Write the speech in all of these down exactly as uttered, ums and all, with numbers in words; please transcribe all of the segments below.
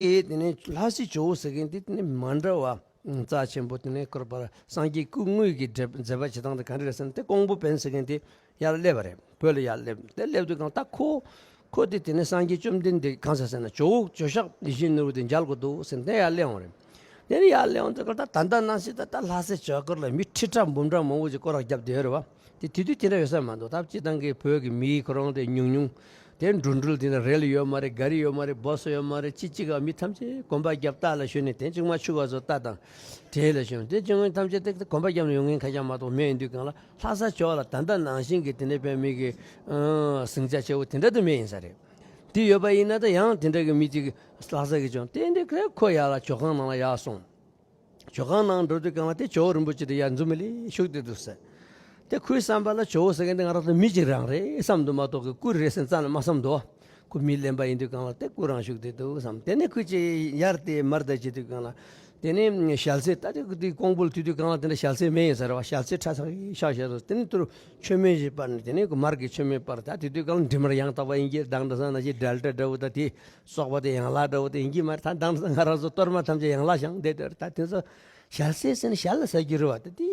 ཨེ་དེ་ནས་ལྷ་སའི་ཇོ་བོ་ཟེར་མཁན་དེ་དེ་ནས་མ་འདྲ་བ་རྩ་ཆེན་པོ། དེ་ནས་ཁོ་པར་སངས་རྒྱས་སྐུ་དངོས་ཀྱི་མཛད་པ་བྱེད་སྟངས་དེ་ག་འདྲ་རེད་ཟེར་ན། དེ་ཀོང་པོ་བན་ཟེར་མཁན་དེ་ཡར་སླེབས་པ་རེད། བོད་ལ་ཡར་སླེབས། དེ་སླེབས་དུས་གང་ད་ཁོ་ཁོ་དེ་དེ་ནས་སངས་རྒྱས་བཅོམ་ལྡན་འདས་གང་ཟེར་ཟེར་ན། ཇོ་བོ་ཇོ་ཤཱཀ་ཡིད་བཞིན་ནོར་བུ་དེ་མཇལ་དགོས་འདུག་ཟེར་དེ་ཡར་སླེབས་འོང་རེད། དེ་ནས་ཡར་སླེབས་འོང་དུས་ད་ད་ལྟ་ནང་བཞིན་ད་ད་ལྷ་སའི་ཇོ་ཁོར་ལ་མི་ཁྲི་ཕྲག་འབུམ་ཕྲག་མང་པོ་ཅིག་སྐོར་ར་བརྒྱབ་བསྡད་ཡོད་རེད་བ། དེ་དེ་དུས་དེ་འདྲ་ཡོད་ས་མ་འདུག་ད་སྤྱི་བཏང་གི་བོད་ཀྱི་མི་ཁོ་རང་དེ་ཉུང་ཉུང་། དེ་འགྲོ་འགྲུལ་དེ་འདྲ་རེལ་ཡོད་མ་རེད། ག་རི་ཡོད་མ་རེད། བྷ་སི་ཡོད་མ་རེད། ཅི་གཅིག་ག་མི་ཐམས་ཅད་གོམ་པ་རྒྱབ་རྟ་ལ་ཞོན་ནས། དེ་གཅིག་མ་ཆུ་བ་ཚོ་རྟ་དང་བྲེལ་ལ་ཞོན། དེ་གཅིག་མ་ཐམས་ཅད་དེ་གོམ་པ་རྒྱབ་ནས་ཡོང་མཁན་ཁ་ཤས་མ་གཏོགས་མེད། ཡིན་དུས་གང་ལ་ལྷ་ས་ཇོ་བོ་ལ་ད་ལྟ་ནང་བཞིན་གྱི་དེ་འདྲ་བོད་མི་གི་ཟིང་ཆ་ཆེ་བོ་དེ་འདྲ་དུ་མེད་ཡིན་ས་རེད། དེ་ཡོད་པ་ཡིན་ན་ད་ཡང་དེ་འདྲ་གི་མི་གཅིག་ལྷ་ས་གི་ཇོ་བོ་དེ་འདྲ་ཁོ་ཡར་ལ་ཇོ་ཁང་ནང་ལ་ཡར་སོང་། ཇོ་ཁང་ནང་འགྲོ་དུས་གང་ལ་དེ་ཇོ་བོ་རིན་པོ་ཆེ་དེ་ཡར་འཛུམ་མི་ལེ་བཞུགས་བསྡད་འདུག་ཟེར། དེ་ཁོའི་བསམ་པ་ལ་ཇོ་བོ་ཟེར་མཁན་དེ་ང་རང་ཚོ་མི་གཅིག་རང་རེད་བསམ་འདུག་མ་གཏོགས་ཀྱི་སྐུ་རེད་ཟེར་རྩ་ནས་མ་བསམ་འདུག་ཁོ་མི་གླེན་པ་ཡིན་དུས་གང་ལ་དེ་སྐུ་རང་བཞུགས་བསྡད་འདུག་བསམ། དེ་ནས་ཁོ་ཅིག་ཡར་དེ་མར་དེ་བྱེད་དུས་གང་ལ། དེ་ནས་ཞལ་ཟས་ད་དེ་དེ་ཀོང་པོ་ལ་དུས་དུས་གང་ལ་དེ་འདྲ་ཞལ་ཟས་མེད་ཡིན་ས་རེད་བ། ཞལ་ཟས་ཁྲ་ཚ་ཤག་ཤག་རེད། དེ་ནས་དུར་མཆོད་མེ་ཞིག་སྤར་ནས། དེ་ནས་མར་གྱི་མཆོད་མེ་སྤར། ད་དེ་དུས་གང་ལ་འདྲེ་དམར་ཡང་དག་པ་ཡིན་གྱི། དང་འདྲ་ས་ན་ཅི་འདྲ་འདྲ་འདྲ་བོ་ད་དེ། སོག་པོ་དེ་ཡན་ལག་འདྲ་བོ་དེ་ཡིན་གྱི་མ་རེད། ད་དང་ང་རང་ཚོ་གཏོར་མ་ཐམས་ཅད་ཡན་ལག་བཞེངས་བསྡད་དེ། ད་དེ་ཚོ་ཞལ་ཟས་ཟེར་ན་ཞལ་ལ་ཟ་རྒྱུ་རེད་བ། ད་དེ་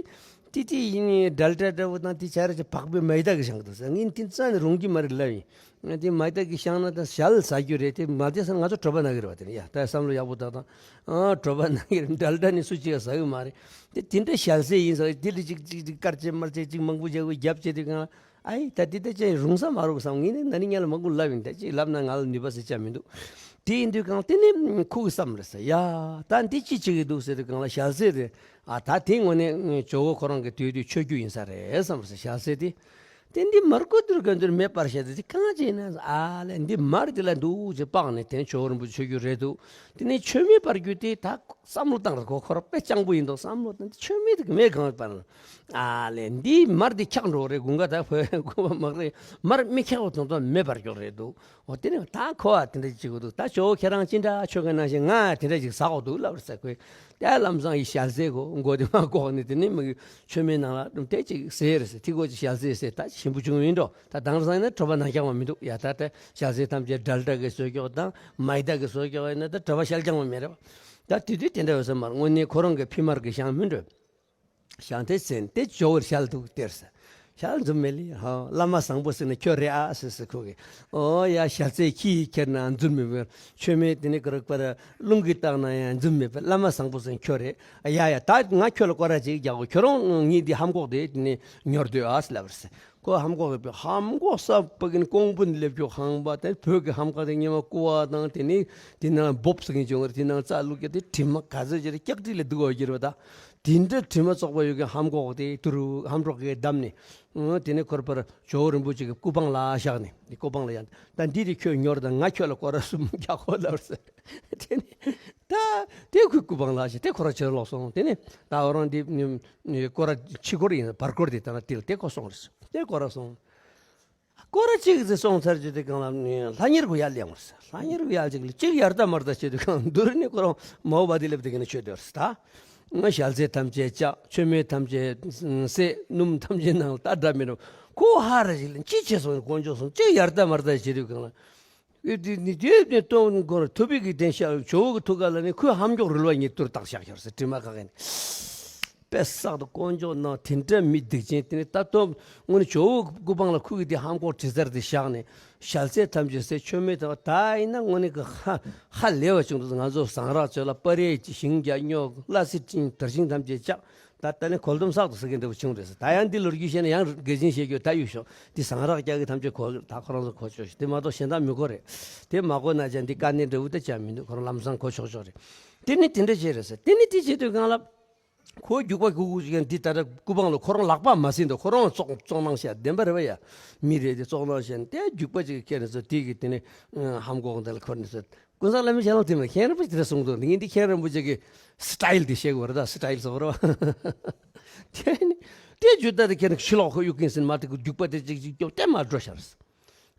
ཏི་ཏི་ཡིན་ནི་འདྲ་འདྲ་འདྲ་བོ་དང་དེ་ཆ་རེ་ཅིག་བག་པའི་མེ་དག་གི་བཞེངས་འདུག་ཟེར། ངས་དེ་རྩ་ནས་རུང་གི་མ་རེད་ལབ་ཡིན། ང་དེ་མེ་དག་གི་བཞེངས་ན་ད་ཞལ་ལ་ཟ་རྒྱུ་རེད། དེ་མ་བསྡད་ས་ང་ཚོ་གྲོད་པ་ན་གི་རེད་བ། དེ་ནི་ཡ་ད་བསམ་བློ་ཡག་པོ་བཏང་དང་། ཨ་གྲོད་པ་ན་གི་རེད། འདྲ་འདྲ་ནི་སུ་གཅིག་ཡང་ཟ་གི་མ་རེད། དེ་དེ་འདྲ་ཞལ་ཟས་ཡིན་ཟེར། དེ་ལ་ཅིག་ཅིག་ཅིག་དཀར་ཆེ་དམར་ཆེ་ཅིག་མང་པོ་བྱས་པའི་རྒྱབ་བྱས་དུས་གང་། ཨའི་ད་འདི་ད་ཅི་རུང་ས་མ་རུང་བསམ། ངས་ནི་ན་ནིང་ཉལ་ལ་མང་པོ་ལབ་ཡིན། ད་ཅི་ལབ་ན་ང་ལ་ནུས་པ་ཟེར་ཅང་མི་འདུག་དེ་ཡིན་དུས་གང་དེ་ནི་ཁོ་གི་བསམ་རེད་ཟེར། ཡ་ད་འདི་ཅི་བྱེད་ཀྱི་འདུག་ཟེར་དུས་གང་ལ་ཞལ་ཟས་རེད། ཨ་ད་དེ་དངོས་གནས་ཇོ་བོ་ཁོ་རང་གི་དུས་དུས་མཆོད་རྒྱུ་ཡིན་ས་རེད་བསམ་རེད་ཟེར། ཞལ་ཟས་དེ་དེ་འདི་མར་ཀོ་དུར་ག་འདིར་མེ་སྤར་བྱས་ཏེ་དེ་གང་བྱས་ན། ཨ་ལས་འདི་མར་དེ་ལ་འདུག་ཅེས་སྤགས་ནས་དེ་ཇོ་བོ་རིན་པོ་ཆེ་མཆོད་རྒྱུ་རེད་འདུག་དེ་ནས་མཆོད་མེ་སྤར་རྒྱུ་དེ་ད། བསམ་བློ་བཏང་ར་ཁོ་ཁོ་ར་དཔེ་སྤྱང་པོ་ཡིན་འདུག་བསམ་བློ་བཏང་། ཆོས་མེད་དུ་མེད་གང་པར། ཨ་ལས་འདི་མར་འདི་འཁྱག་འགྲོ་རེད། དགུན་ཁ་ད་ཁོས་ཁོ་མ་རེད། མར་མི་འཁྱག་པ་དོན་དོན་མེ་འབར་འགྱོག་རེད་འདུག་འོ་དེ་ནས་ད་ཁོ་བ་དེ་འདྲ་ཅིག་འདུག་ད་ཇོ་བོ་ཁྱེད་རང་ཅི་འདྲ་ཆོ་ག་ནང་བཞིན་ང་དེ་འདྲ་ཅིག་ཟ་འོ་འདུག་ལབ་རེད་ཟེར། ཁོས་དེ་ལམ་སང་ཡི་ཞལ་ཟས་གོ་མགོ་དེ་མ་ལྐོག་ནས་དེ་ནས་མི་ཆོས་མེད་ནང་ལ་དེ་ཅིག་ཟས་རེད་ཟེར། དེ་ཁོ་ཅིག་ཞལ་ཟས་ཟས་ད་ཞིམ་པོ་བྱུང་ཡིན་འགྲོ། ད་དང་སང་ཡིན་ན་གྲོད་པ་ན་འཁྱག་མ་མི་འདུག་ཡ་ད་ད་ཞལ་ཟས་ཐམས་ཅད་འདྲ་འདྲ་གི་བཟོས་འགྱོག་དང་མ་ཡི་ད་གི་བཟོས་འགྱོག་ཡིན་ན་ད་གྲོད་པ་ཤལ་འཁྱག་མ་མེད་རེད་བ། ད་དེ་དུས་དེ་འདྲ་ཡོད་ས་མ་རེད། དངོས་གནས་ཁོ་རང་གི་ཕི་མར་གི་ཞང་མི་འགྲོ། ཞང་དེ་ཟེར་དེ་ཇོ་བོར་ཞལ་འདུག་སྟེར་ས། ཞལ་འཛུམ་མེ་ལི་ཧ་བླ་མ་བཟང་པོ་ཟེར་ན་ཁྱོད་རེད་ཨ་ཟེར་ཟེར་ཁོ་གིས། ཨོ་ཡ་ཞལ་ཟས་ཁྱི་ཡིས་ཁྱེར་ན་འཛུམ་མེ་བར་ཆོས་མེད་དེ་ནི་ག་རེ་པར་རླུང་གིས་བཏང་ན་ཡང་འཛུམ་མེ་བར་བླ་མ་བཟང་པོ་ཟེར་ན་ཁྱོད་རེད་ཨ། ཡ་ཡ་ད་ང་ཁྱོད་ལ་སྐོར་ར་ཅིག་རྒྱག་གོ། ཁྱོད་རང་ངའི་འདི་ཧམ་གོག་དེ་དེ་ནི་ཉོར་སྡོད་ཨ་ཟེར་ལབ་པར་ཟེར། ཁོ་ཧམ་གོག་གི་ཧམ་གོག་ས་ཕ་གིན་ཀོང་པོ་ནས་སླེབས་ཀྱོག་ཧམ་པ་དེ་བོད་ཀྱི་ཧམ་གོག་དེ་ཉི་མ་ཀུ་བ་དང་དེ་ནི་དེ་ན་འབོབ་ཟེར་གིན་བྱུང་བར་དེ་ནང་རྩ་བླུགས་ཀྱི་དེ་དྲི་མ་ག་ཚོད་ཅིག་སྐྱག་དྲི་ལས་སྡུག་བ་གྱུར་བ་ད། དེ་འདྲ་དྲི་མ་བཙོག་པ་ཡོད་ཀྱི་ཧམ་གོག་དེ་དུ་རུ་ཧམ་གོག་གིས་བསྡམས་ནས། ཨང་དེ་ནས་ཁོར་པར་ཇོ་བོ་རིན་པོ་ཆེ་གི་སྐུ་པང་ལ་བཞག་ནས་དེ་སྐུ་པང་ལ་ཡང་ད་འདི་དེ་ཁྱོད་ཉོར་དང་ང་ཁྱོད་ལ་སྐོར་ར་གསུམ་རྒྱག་གོ་ལབ་ཟེར། དེ་ནས་ད་དེ་ཁོའི་སྐུ་པང་ལ་བཞག་དེ་ཁོ་ར་ཕྱིར་ལོག་སོང་། དེ་ནས་ད་འོ་རང་འདི་སྐོར་ར་ཕྱི་སྐོར་ཡིན་བར་སྐོར་དེ་ད་ན་དེ་ལ་དེ་ཁོ་སོང་རེད། དེ་སྐོར་ར་སོང་། སྐོར་ར་གཅིག་ཙེ་སོང་ཚར་རྗེས་དེ་གང་ལ་ལྷ་གཉེར་གོ་ཡར་ལེན་བར་ཟེར། ལྷ་གཉེར་གོ་ཡར་ཅིག་ལ་གཅིག་ཡར་ལྟ་མར་ལྟ་བྱེད་དུས་གང་དུ་རུ་ནི་ཁོ་རང་མའོ་བ་དེ་ལེབ་དེ་ག་ནས་ཆོད་དོར་ཟེར། ད་ང་ཞལ་ཟས་ཐམས་ཅད་བཅག་ཆོས་མེད་ཐམས་ཅད་བསད་སྣུམ་ཐམས་ཅད་ནང་ལ་ད་འདྲ་མི་འགྲོ། ཁོ་ཧ་ར་ཅིག་ལ་ཅི་བྱས་སོང་དཀོན་མཆོག་གསུམ་གཅིག་ཡར་ལྟ་མར་ལྟ་བྱེད་དུས་གང་ལ། ཨེ་དེ་ནི་དེ་ནི་སྟོན་འགོར་ཐུབ་པའི་གི་དེ་ཤ་ཇོ་བོ་གི་ཐུགས་ཀ་ལ་ནི་ཁོས་ཧམ་མགྱོགས་རིལ་བ་གཉིས་དུར་བཏགས་བཞག་ཤར་ཟེར། དྲི་མ་ཁ་གན་པེ་སག་ཏུ་དཀོན་མཆོག་ནང་དེ་འདྲ་མི་སྡིག་ཅན་དེ་ནི་ད་སྟོབས་དངོས་གནས་ཇོ་བོ་གི་སྐུ་པང་ལ་ཁོས་གི་དེ་ཧམ་མགྱོགས་དྲི་ཟར་དེ་བཞག་ནས་ཞལ་ཟས་ཐམས་ཅད་ཟས་ཆོས་མེད་དང་ད་ཡིན་ན་དངོས་གནས་གི་ཧ་ཧ་ལས་པ་བྱུང་འདུག་ང་ཚོ་ཟངས་རག་ཚོད་ལ་སྤ་རེ་ཅི་ཞིང་རྒྱ་སྨྱོ་བླ་སྲི་སྤྲིན་དར་ཞིང་ཐམས་ཅད་བཅག་ད་ལྟ་ནི་གོལ་དུམ་སག་ཏུ་ཟེར་མཁན་འདྲ་བོ་བྱུང་རེད་ཟེར། ད་ཡང་འདི་ལོ་རྒྱུས་བཤད་ན་ཡང་དགེ་ཆེན་བཤད་རྒྱུ་ད་གཡུག་ཤོག་འདི་ཟངས་རག་རྒྱག་གི་ཐམས་ཅད་གོ་ད་ཁོ་རང་ཚོ་གོ་ཆོག་ཤོག་དེ་མ་གཏོགས་གཞན་དག་མི་གོ་རེད། དེ་མ་གོ་ན་ཅང་འདི་དཀའ་གནད་འདྲ་བོ་ད་ཅང་མི་འདུག་ཁོ་རང་ལམ་སང་གོ་ཆོག་ཆོག་རེད། དེ་ནི་དེ་འདྲ་བྱས་རེད་ཟེར། དེ་ནི་དེ་བྱེད་དུས་གང་ལ་ཁོ་རྒྱུག་པ་གུག་གུག་ཅིག་ཡང་འདི་ད་ལྟ་སྐུ་པང་ལ་ཁོ་རང་ལག་པ་མ་ཟིན་འདུག་ཁོ་རང་བཙོག་བཙོག་ནང་བཤད་བདེན་པ་རེད་བ་ཡ། མི་རེད་དེ་བཙོག་ནང་བཤད་དེ་རྒྱུག་པ་ཅིག་ཁྱེར་ནས་ཚོ་དེ་གི་དེ་ནི་ཧམ་གོག་འདི་ལ་འཁོར་ནས་ཚོ། ཀུན་བཟང་བླ་མའི་ཞལ་ལུང་དེ་མ་མཁན་རིན་པོ་ཆེ་དེ་འདྲ་གསུངས་འདུག་ངས་འདི་མཁན་རིན་པོ་ཆེ་གི་སི་ཊའིལ་དེ་བཤད་དགོས་རེད་ད། སི་ཊའིལ་ཟེར་བ་རེད་བ། དེ་ནི་དེ་རྒྱུ་ད་དེ་ཁྱེད་ནི་ཕྱི་ལོགས་ཁོ་གཡུག་གིན་ཟིན་མ་དེ་གི་རྒྱུག་པ་དེ་ཅིག་ཅིག་སྐྱོབ་དེ་མ་འགྲོ་ཤར།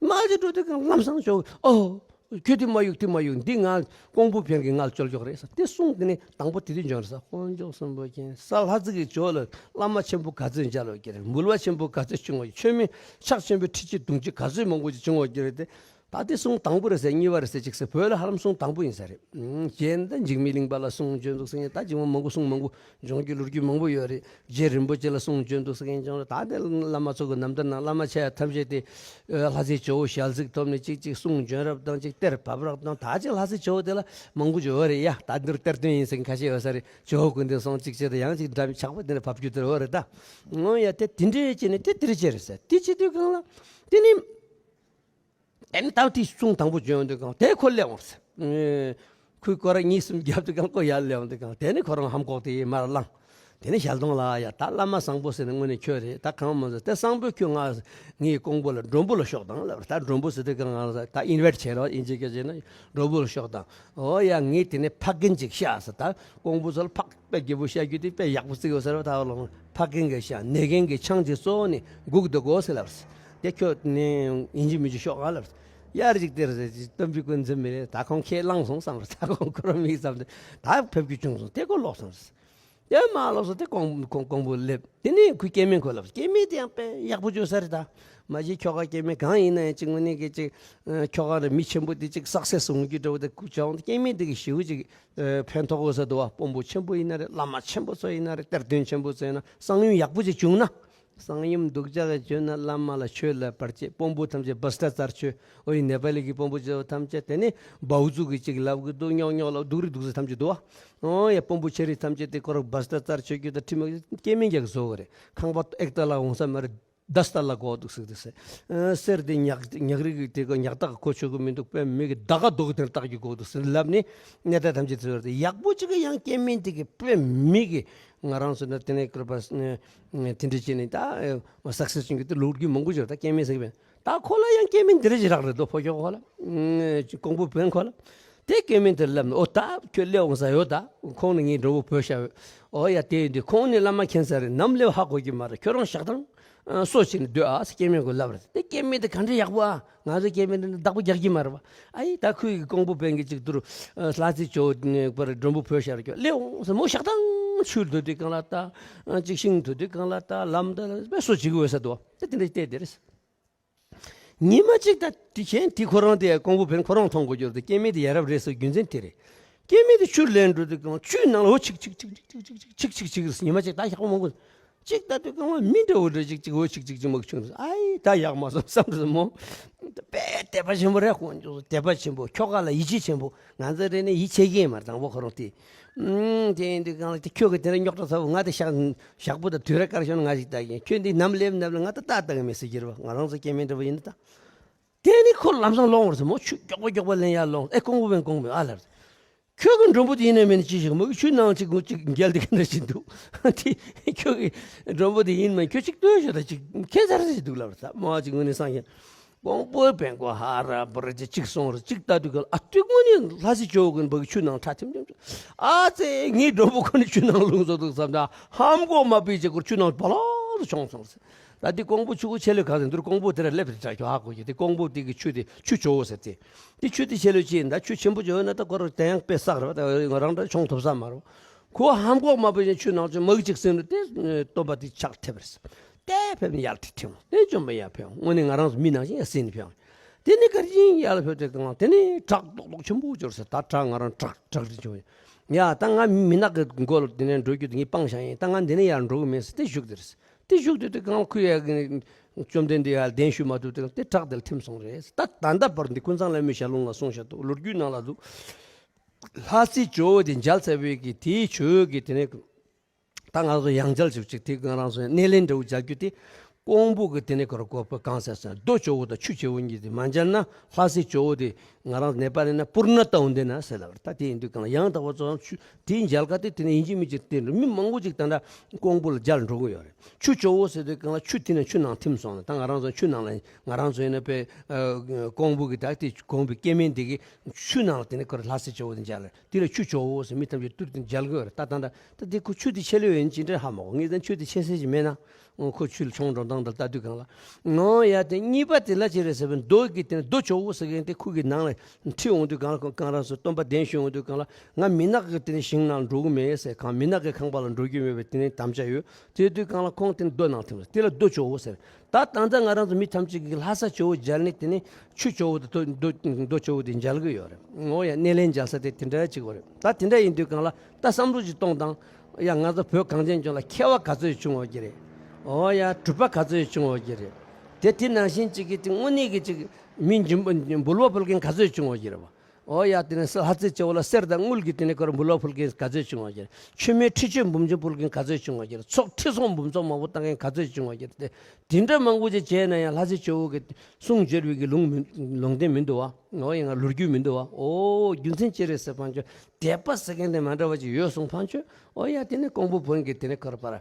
མ་ཅིག་འགྲོ་དུས་གང་ལམ་སང་ཞོག་ཨོ། ཁྱོད་དེ་མ་གཡུག་དེ་མ་གཡུག་འདི་ང་ཀོང་པོ་ཕན་གི་ང་ལ་ཅོལ་ཀྱོག་རེད་ཟེར་དེ་གསུངས། དེ་ནི་དང་པོ་དེ་དུས་འབྱོར་ས་དཀོན་མཆོག་གསུམ་པོ་མཁྱེན་ས་ལྷ་རྫི་གི་ཇོ་ལ་བླ་མ་ཆེན་པོ་ག་ཚོད་མཇལ་བ་ཀྱི་རེད། མུལ་བ་ཆེན་པོ་ག་ཚོད་བྱུང་བ་ཆོས་མེད་ཕྱག་ཆེན་པོའི་ཁྲི་ཆེ་དུང་ཆེ་ག་ཚོད་མང་པོ་ཅིག་བྱུང་བ་ཀྱི་རེད་དེ། ད་དེ་གསུང་དང་པོ་རེད་ཟེར། གཉིས་པ་རེད་ཟེར་ཅིག་ཟེར། བོད་ལ་ཧ་ལམ་གསུང་དང་པོ་ཡིན་ས་རེད། ཨང་། གཞན་ད་འཇིགས་མེད་གླིང་པ་ལ་གསུང་བྱོན་འདུག་ཟེར་མཁན། ད་འཇིགས་མེད་མང་པོ་གསུང་མང་པོ་སྦྱོང་རྒྱུ་ལོ་རྒྱུས་མང་པོ་ཡོད་རེད། རྗེ་རིན་པོ་ཆེ་ལ་གསུང་བྱོན་འདུག་ཟེར་མཁན་ཀྱང་རེད། ད་དེ་བླ་མ་ཚོ་གི་རྣམ་ཐར་ནང་བླ་མ་ཆེ་ཐམས་ཅད་དེ་ལྷ་སྲས་ཇོ་བོ་ཞལ་གཟིགས་ཐོབ་ནས་ཅིག་ཅིག་གསུང་བྱོན་རབས་དང་ཅིག་གཏེར་བབས་རབས་དང་། ད་ཅིག་ལྷ་སྲས་ཇོ་བོ་དེ་ལ་མང་པོ་ཡོད་རེད་ཡ། ད་འདིར་གཏེར་སྟོན་ཡིན་ཟེར་མཁན་ཁ་ཤས་ཡོད་ས་རེད། ཇོ་བོ་ཀུན་ལྡན་སོང་ཅིག་བྱས་ཏེ་ཡང་ཅིག་འདྲ་མི་ཆགས་པ་དེ་འདྲ་བབས་རྒྱུ་དེ་འདྲ་ཡོད་རེད། ད་འོ་ཡ། དེ་དེ་འདྲས་བྱས་ནས་དེ་དེ་འདྲས་བྱས་རེད་ཟེར། དེ་བྱེད་དུས་སྒང་ལ་དེ་ནི། དེ་ནི་ད་དེ་གསུང་དང་པོ་བྱོན་དུས་སྒང་དེ་ཁོ་སླེབས་འོང་ཟེར། ཁོས་སྐོར་ར་གཉིས་གསུམ་བརྒྱབ་དུས་སྒང་ཁོ་ཡར་སླེབས་འོང་དུས་སྒང་དེ་ནི་ཁོ་རང་ཧམ་ཁོག་དེ་མར་བླངས། དེ་ནི་ཞལ་གདོང་ལ་ཡ། ད་བླ་མ་བཟང་པོ་ཟེར་ནས་དངོས་གནས་ཁྱོད་རེད། ད་གང་མ་ཟེར། དེ་བཟང་པོས་ཁྱོད་ང་ངའི་ཀོང་པོ་ལ་མགྲོན་པོ་ལ་ཤོག་དང་ལབ། ད་མགྲོན་པོ་ཟེར་དུས་སྒང་ང་ད་ཨིན་ཝའིཊ་བྱས་རོགས། ཨིན་ཇི་སྐད་བྱས་ན་མགྲོན་པོ་ལ་ཤོག་དང་། འོ་ཡ། ངས་དེ་ནས་ཕ་རྒན་ཅིག་བཤའ་ཟེར། ད་ཀོང་པོ་ཚོ་ལ་ཕག་དཔེ་རྒྱལ་པོ་བཤའ་རྒྱུ་དེ་དཔེ་ཡག་པོ་བརྩི་དགོས་ཟེར་བ། ད་བ་ལོང་ཕ་རྒན་གྱིས་བཤའ། ནད་རྒན་གྱིས་ཆང་ཅིག་བཙོས་ནས་སྒུག་འདུག་གོ་ཟེར་ལབ། དེ་ཁྱོད་ནི་ཡིན་གཅིག་མིན་གཅིག་ཤོག་ཨ་ལབ། ཡར་ཅིག་སྟེར་ཟེར་ཅིག་སྟོན་པའི་སྐུ་མཚམས་མི་རེད། ད་ཁོང་ཁས་བླངས་སོང་བསམ་རེད། ད་ཁོང་ཁོ་རང་མིག་བསམ་དེ་ད་ཕེབས་རྒྱུ་བྱུང་སོང་། དེ་ཁོ་ལོག་སོང་རེད། དེ་མ་ལོག་སོང་། དེ་ཀོང་ཀོང་ཀོང་པོ་སླེབས། དེ་ནས་ཁོའི་སྐྱེ་དམན་ཁོ་ལབ། སྐྱེ་དམན་དེ་ཡང་དཔེ་ཡག་པོ་བྱུང་ས་རེད། ད་མ་གཞི་ཁྱོ་ག་སྐྱེ་དམན་གང་ཡིན་ན་ཡང་ཅིག་དངོས་གནས་ཀྱི་ཅིག་ཁྱོ་ག་རེད། མི་ཆེན་པོ་དེ་ཅིག་སག་སེ་སི་ཡོང་རྒྱུ་འདྲ་བོ་དེ་ཁོ་བྱུང་། སྐྱེ་དམན་དེ་གི་ཞེ་པོ་ཅིག་ཕན་ཐོགས་ཡོད་ས་འདུག་བ། དཔོན་པོ་ཆེན་པོ་ཡིན་ན་རེད། བླ་མ་ཆེན་པོ་ཚོ་ཡིན་ན་རེད། གཏེར་སྟོན་ཆེན་པོ་ཚོ་ཡིན་ན། གསང་ཡུམ་ཡག་པོ་ཅིག་བྱུང་ན། གསང་ཡུམ་སྡུག་ཅག་གི་བྱུང་ན། བླ་མ་ལ་ཆོས་ལ་བར་ཆད། དཔོན་པོ་ཐམས་ཅད་བྷྲ་ཤྟ་ཙར་ཆོས། འོ་ཡི་ནེ་པ་ལི་གི་དཔོན་པོ་ཆེ་བོ་ཐམས་ཅད་དེ་ནི་བའུ་ཙུག་གི་ཅིག་ལབ་གི་འདུག། རྙོག་རྙོག་ལབ། སྡུག་རི་སྡུག་ས་ཐམས་ཅད་འདུག་བ། འོ་ཡ། དཔོན་པོ་ཆེ་རིགས་ཐམས་ཅད་དེ་ཁོ་རང་བྷྲ་ཤྟ་ཙར་ཆོས་རྒྱུ་དང་ཁྲིམས་ཡོད། སྐྱེ་དམན་རྒྱག་གི་བཟོ་གི་རེད། ཁང་པ་ཨེག་ཏ་ལ་འོང་ས་མ་རེད། ད་སྟ་ལ་གོ་འདུག་ཟེར་དུས་ཟེར། ཨ། གསེར་དེ་ཉག་ཉག་རིགས་ཀྱི་དེ་ག་ཉག་ཐག་གོ་ཆོད་གི་མི་འདུག། དཔེ་མི་གི་ད་ག་རྡོ་གི་དེར་བཏགས་ཀྱི་གོ་འདུག་ཟེར་ལབ་ནས་གནས་སྟངས་ཐམས་ཅད་དེ་ཚོར་ཏེ། ཡག་པོ་ཅིག་གི་ཡང་སྐྱེ་དམན་དེ་གི་དཔེ་མི་གི་ང་རང་ཚོ་ན་དེ་ནས་ཀར་པ་དེ་འདྲ་བྱས་ནས་ད་སག་སེ་སི་བྱུང་གི་དེ་ལོ་རྒྱུས་མང་པོ་ཅིག་ད་སྐྱེ་དམན་ཟེར་གི་བས། ད་ཁོ་ལ་ཡང་སྐྱེ་དམན་འདི་རེ་ཞིག་རག་རེད་དོ། ཕོ་ཁྱོ་ཁོ་ལ། ཀོང་པོ་བོན་ཁོ་ལ། དེ་སྐྱེ་དམན་དེར་ལབ་ནས། འོ་ད་ཁྱོད་སླེབས་འོང་ས་ཡོད། ད་ཁོང་ནི་ངའི་མགྲོན་པོ་བོས་ཤག་ཡོད། འོ་ཡ། དེ་ཡིན་དུས་ཁོང་ནི་བླ་མ་མཁྱེན་ས་རེད། ནམ་སླེབས་ཧ་གོ་གི་མ་རེད། ཁྱོད་རང་ཞག་དང་སོ་བྱས་ནས་སྡོད་ཨ་ཟེར་སྐྱེ་དམན་ཁོ་ལབ་རེད། དེ་སྐྱེ་དམན་དེ་ག་འདྲ་ཡག་པོ་ཨ། ང་ཚོ་སྐྱེ་དམན་དེ་བདག་པོ་རྒྱག་གི་མ་རེད་པ། ཨ་ཡི་ད་ཁོའི་ཀོང་པོ་བོན་གྱི་ཅིག་དུར་ལྷ་སྲས་ཇོ་བོ་མགྲོན་པོ་བོས་ཤག་རེད། ཁྱོད་སླེབས་འོང་ཟེར། མོ་ཞག་དང་ཆུ་འདོད་དུས་སྒང་ལ་ད་ཅིག་ཤིང་འདོད་དུས་སྒང་ལ་ད་ལམ་ད་དཔེ་སོ་བྱེད་གི་འོས་ས་འདུག། དེ་དེ་འདྲ་བལྟས་དེ་རེད། ཉི་མ་གཅིག་ད་དེ་གཞན་དེ་ཁོ་རང་དེ་ཀོང་པོ་བོན་ཁོ་རང་མཐོང་དགོས་རྒྱུ་རེད། སྐྱེ་དམན་དེ་ཡ་རབས་རེད་ཟེར་རྒྱུ་མཚན་དེ་རེད། སྐྱེ་དམན་དེ་ཆུར་ལེན་འགྲོ་དུས་སྒང་ཆུའི་ནང་ལ་འོ་ཆིག་ཆིག་ཆིག་ཆིག་ཆིག་ཆིག་ཆིག་ཆིག་ཆིག་ཟེར། ཉི་མ་གཅིག་ད་ཞག་པོ་མང་པོ་ཅིག་ད་དུས་སྒང་ལ་མི་འདྲ་བོ་འདྲ་ཅིག་ཅིག་འོ་ཆིག་ཆིག་ཅིག་མ་ཆུང་། ཨའི་ད་ཡག་མ་སོང་བསམ་སོང་མོ། དཔེ་དད་པ་ཆེན་པོ་རེད། དཔོན་ཆུང་དད་པ་ཆེན་པོ། ཁྱོ་ག་ལ་ཡིད་ཆེས་ཆེན་པོ། ང་ཚོ་རེ་ནས་ཡིད་ཆེས་ཀྱི་མ་རེད། དང་པོ་ཁོ་རང་དེ། ཨུམ། དེ་ཡིན་དུས་སྒང་ལ་དེ་ཁྱོད་ཀྱི་དེ་རིང་རྙོག་དྲ་ཚ་བོ། ང་དེ་ཞག་ཞག་པོ་དང་དུས་ར་དཀར་བྱུང་ན་ང་ཞིག་ལྟ་གིན། ཁྱོད་འདི་ནམ་སླེབས་ནམ་ལ་ང་ད་ལྟ་ལྟ་གི་མེད་ཟེར་གྱི་རེད་པ། ང་རང་ཚོ་སྐྱེ་དམན་འདྲ་པོ་ཡིན་ན་ད། དེ་ནི་ཁོ་ལམ་སང་ལོང་བར་སོང་མོ། ཆུ་མགྱོགས་པོ་མགྱོགས་པོ་ལེན་ཡར་ལོང་། ཨེ་ཀོང་པོ་བོན་ཀོང་པོ་ཨ་ལབ། ཁྱོད་ཀྱི་མགྲོན་པོ་དེ་ཡིན་ན་མིན་ན་ཅི་ཞིག་མོ་གི་ཆུ་ནང་ཅིག་ཅིག་འགྱེལ་དེ་ག་འདྲ་ཞིག་འདུག། དེ་ཁྱོད་ཀྱི་མགྲོན་པོ་དེ་ཡིན་མིན་ཁྱོད་ཅིག་ལྟོས་ཤོག་ད། ཅིག་ཁྱད་མཚར་ཞིག་འདུག་ལབ་རེད། ད་མོ་ཅིག་དངོས་གནས་སངས་རྒྱས། ཀོང་པོ་བོན་ཁོ་ཧ་ར་པ་ར་ཅིག་ཅིག་སོང་རེད། ཅིག་ལྟ་དུས་སྒང་ལ་ཨ་ཏི་དངོས་གནས་ལྷ་སྲས་ཇོ་བོ་གི་འབའ་གི་ཆུ་ནང་ཁྲ་ཐིམ་ཐིམ་ཆུ། ཨ་ཙི། ངའི་མགྲོན་པོ་ཁོ་ནི་ཆུ་ནང་ལྷུང་སོང་འདུག་བསམ་ད་ཧམ་གོ་མ་པའི་ཅིག་ཁོ་ཆུ་ནང་བ་ལོག་ཏུ་མཆོངས་སོང་རེད། ད་དེ་ཀོང་པོ་ཆུ་བོ་ཆེ་ལོས་གང་ཟེར་འདུག། ཀོང་པོ་དེ་ར་སླེབས་རེད་དྲ་ཁྱོད་ཧ་གོ་གི། དེ་ཀོང་པོ་དེ་གི་ཆུ་དེ་ཆུ་ཇོ་བོ་ཟེར་ཏེ། དེ་ཆུ་དེ་ཆེ་ལོས་ཅི་ཡིན། ད་ཆུ་ཆེན་པོ་ཇོ་བོ་ན་ད་ཁོ་རང་དེ་ཡང་དཔེ་བསགས་རེད་པ། ད་ང་རང་འདྲ་མཆོང་ཐུབ་ས་མ་རེད། ཁོ་ཧམ་གོ་མ་པའི་ཆུ་ནང་ཆུ་མ་གི་ཅིག་ཟིན་རེད། དེ་སྟོན་པ་དེ་ཕྱག་ཐེབས་རེད། དེ་ཕེབས་ནས་ཡར་ཁྲིད་ཐེངས་དེ་བཅོམ་པ་ཡར་ཕེབས། དངོས་གནས་ང་རང་ཚོ་མི་ནང་བཞིན་ཡར་ཟིན་ནས་ཕེབས། དེ་ནས་གར་ཅིང་ཡར་ལ་ཕེབས་དུས་སྒང་དེ་ནས་བྲག་རྡོག་རྡོག་ཆེན་པོ་འབྱོར་ཟེར། ད་བྲག་ང་རང་བྲག་བྲག་རི་བྱུང་། ཡ་ད་ང་མི་ནག་གི་མགོ་ལ་དེ་ནས་འགྲོ་རྒྱུ་དེ་ངས་སྤང་བཞག་ཡིན། ད་ང་འདི་ནས་ཡར་འགྲོ་གི་མེད་ཟེར་དེ་བཞུགས་དེ་རེད། དེ་བཞུགས་དུས་དེ་སྒང་ཁོས་ཡ་གི་བཅོམ་ལྡན་འདས་ཡར་གདན་ཞུ་མ་ཐུབ་དུས་དེ་བྲག་དེ་ལ་ཐིམ་སོང་རེད། ད་ད་ལྟ་བར་འདི་ཀུན་བཟང་བླ་མའི་ཞལ་ལུང་ལ་གསུངས་བཞག་འདུག། ལོ་རྒྱུས་ནང་ལ་འདུག། ལྷ་སྲས་ཇོ་བོ་དེ་མཇལ་ཚར་བའི་གི་དེའི་ཆོས་ཀྱི་དེ་ནས། ད་ང་ཚོ་ཡང་མཇལ་ཞིག་ཅིག་དེ་ང་རང་ཚོ་སྣེ་ལེན་འདྲ་བོ་མཇལ་རྒྱུ་དེ། ཀོང་པོ་གི་དེ་ནས་ཁོ་ར་བཀོད་པ་གང་ཟེར་ཟེར་ན། རྡོ་ཇོ་བོ་དང་ཆུ་ཇོ་བོ་གཉིས་དེ་མ་མཇལ་ན། ལྷ་སྲས་ཇོ་བོ་དེ་ང་རང་ནེ་པ་ལི་ན་པུར་ན་ཏའུ་འདི་ན་ཟེར་ལབ་རེད། ད་དེ་ཡིན་དུས་སྒང་ལ་ཡང་དག་པར་ཚོ་ཆུ་དེའི་མཇལ་ཁ་དེ་དེ་ནས་ཡིན་གཅིག་མིན་གཅིག་དེ་མི་མང་པོ་ཅིག་ད་ལྟ་ཀོང་པོ་ལ་མཇལ་འགྲོ་གི་ཡོད་རེད། ཆུ་ཇོ་བོ་ཟེར་དུས་སྒང་ལ་ཆུ་དེ་ནས་ཆུ་ནང་ཐིམ་སོང་ན། ད་ང་རང་ཚོ་ཆུ་ནང་ལ་ང་རང་ཚོ་ཡིན་ན་དཔེ་ཀོང་པོ་གི་ད་དེ་ཀོང་པོའི་སྐྱེ་དམན་དེ་གི་ཆུ་ནང་ལ་དེ་ནས་ཁོ་ར་ལྷ་སྲས་ཇོ་བོ་དེ་མཇལ་ལ། དེ་ལ་ཆུ་ཇོ་བོ་ཟེར་མི་ཐམས་ཅད་ཏུར་དེ་མཇལ་གི་ཡོད་རེད། ད་ད་ད་ད་དེ་ཁོ་ཆུ་དེ་ཆེ་ལོས་ཡིན་ཅི་འདྲ་ཧ་མ་གོ། ངས་ད་ཆུ་དེ་ཆེ་ས་ཞིག་མེད་ན། ཁོ་ཆུ་ལ་མཆོང་འགྲོ་སྟངས་དང་ལྟ་དུས་གང་ལ། ངོ་ཡ་དེ་གཉིས་པ་དེ་ལ་ཅི་རེད་ཟེར་བའི་མདོ་གི་དེ་ནི་མདོ་ཇོ་བོ་ཟེར་མཁན་དེ་ཁོ་གི་ནང་ལ་ཁྲིད་འོང་དུས་གང་ལ་ཁོ་གང་རང་སུ་སྟོན་པ་གདན་ཞུ་འོང་དུས་གང་ལ། ང་མི་ནག་གི་དེ་ནི་ཞིང་ནང་འགྲོ་གི་མེད་ཟེར། གང་མི་ནག་གི་ཁང་པ་ལ་འགྲོ་རྒྱུ་མེད་པའི་དེ་ནི་དམ་བཅའ་ཡོད། དེ་དུས་གང་ལ་ཁོང་དེ་ནི་མདོ་ནང་ཐིམ་དེ་ལ་མདོ་ཇོ་བོ་ཟེར། ད་ད་ལྟ་ང་རང་ཚོ་མི་ཐམས་ཅད་ཀྱིས་ལྷ་ས་ཇོ་བོ་མཇལ་ནས་དེ་ནི་ཆུ་ཇོ་བོ་དེ་མདོ་མདོ་ཇོ་བོ་དེ་མཇལ་གི་ཡོད་རེད། འོ་ཡ་སྣེ་ལེན་མཇལ་ས་དེ་དེ་འདྲ་ཅིག་ཡོད་རེད། ད་དེ་འདྲ་ཡིན་དུས་གང་ལ་ད་བསམ་བློ་ཅིག་གཏོང་དང་། ཡ་ང་ཚོ་བོད་གངས་ཅན་ལྗོངས་ལ་མཁས་པ་ག་ཚོད་བྱུང་བ་གི་རེད། འོ་ཡ་གྲུབ་པ་ག་ཚོད་བྱུང་བ་གི་རེད། དེ་དེ་ནང་བཞིན་ཅིག་གི་དེ་དངོས་གནས་ཀྱི་ཅིག་མི་འབུལ་བ་ཕུལ་མཁན་ག་ཚོད་བྱུང་བ་གི་རེད་བ། འོ་ཡ་དེ་ནས་ལྷ་རྩེ་ཇོ་བོ་ལ་གསེར་དང་དངུལ་གྱི་དེ་ནས་ཁོར་འབུལ་བ་ཕུལ་མཁན་ག་ཚོད་བྱུང་བ་གི་རེད། མཆོད་མེ་ཁྲི་མཆོད་འབུམ་མཆོད་ཕུལ་མཁན་ག་ཚོད་བྱུང་བ་གི་རེད། ཚོགས་ཁྲི་སྲོང་འབུམ་ཚོགས་མང་པོ་བཏང་མཁན་ག་ཚོད་བྱུང་བ་གི་རེད། དེ་དེ་འདྲ་མང་པོ་ཅིག་བྱས་ན་ཡང་ལྷ་རྩེ་ཇོ་བོ་གི་གསུང་བརྗོད་པའི་གི་ལུང་མི་ལུང་བསྟན་མི་འདུག་བ། འོ་ཡ་ང་ལོ་རྒྱུས་མི་འདུག་བ། འོ་རྒྱུ་མཚན་ཅི་རེད་ཟེར་ཕན་ཆོད། དད་པ་ཟེར་མཁན་དེ་མ་འདྲ་བ་ཅིག་ཡོད་སོང་ཕན་ཆོད། འོ་ཡ་དེ་ནས་ཀོང་པོ་བོན་གྱི་དེ་ནས་ཁོར་པར་